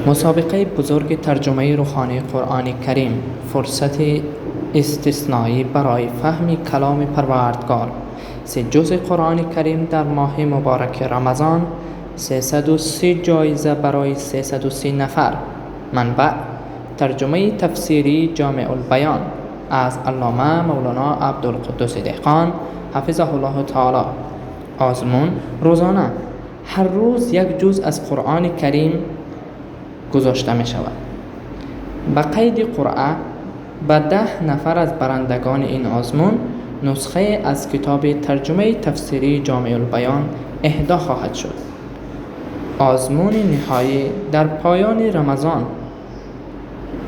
مسابقه بزرگ ترجمه روحانی قرآن کریم، فرصت استثنایی برای فهم کلام پروردگار. 3 جزء قرآن کریم در ماه مبارک رمضان، 330 جایزه برای 330 نفر. منبع: ترجمه تفسیری جامع البیان از علامه مولانا عبدالقدوس دهقان حفظه الله تعالی. آزمون روزانه، هر روز یک جزء از قرآن کریم گذاشته می شود. به قید قرعه به 10 نفر از برندگان این آزمون نسخه از کتاب ترجمه تفسیری جامع البیان اهدا خواهد شد. آزمون نهایی در پایان رمضان،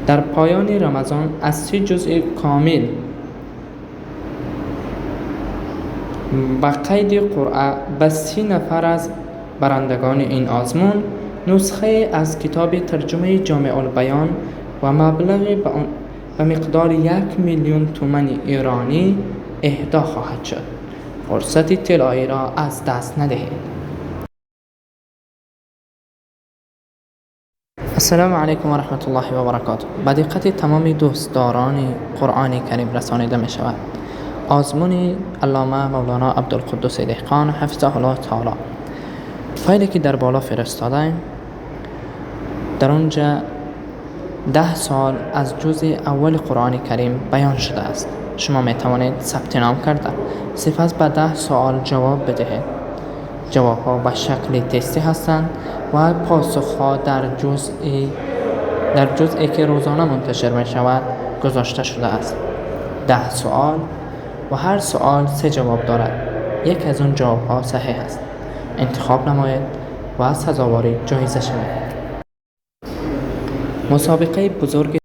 در پایان رمضان از 3 جزء کامل به قید قرعه به 30 نفر از برندگان این آزمون نسخه از کتاب ترجمه جامع البیان و مبلغ به مقدار 1 میلیون تومان ایرانی اهدا خواهد شد. فرصت طلایی را از دست ندهید. السلام علیکم و رحمت الله و برکاته. به دقت تمام دوستداران قرآن کریم رسانیده می شود. آزمون علامه مولانا عبدالقدوس دهقان حفظه الله تعالی، فایلی که در بالا فرستاده، در اونجا 10 سوال از جزء اول قرآن کریم بیان شده است. شما می توانید ثبت نام کرده سپس به 10 سوال جواب بدهید. جواب ها به شکل تستی هستند و پاسخ ها در جزئی که روزانه منتشر می شود گذاشته شده است. 10 سوال و هر سوال سه جواب دارد. یک از اون جواب ها صحیح است. انتخاب نمایید و سزاوار جایزه شوید. مسابقه بزرگ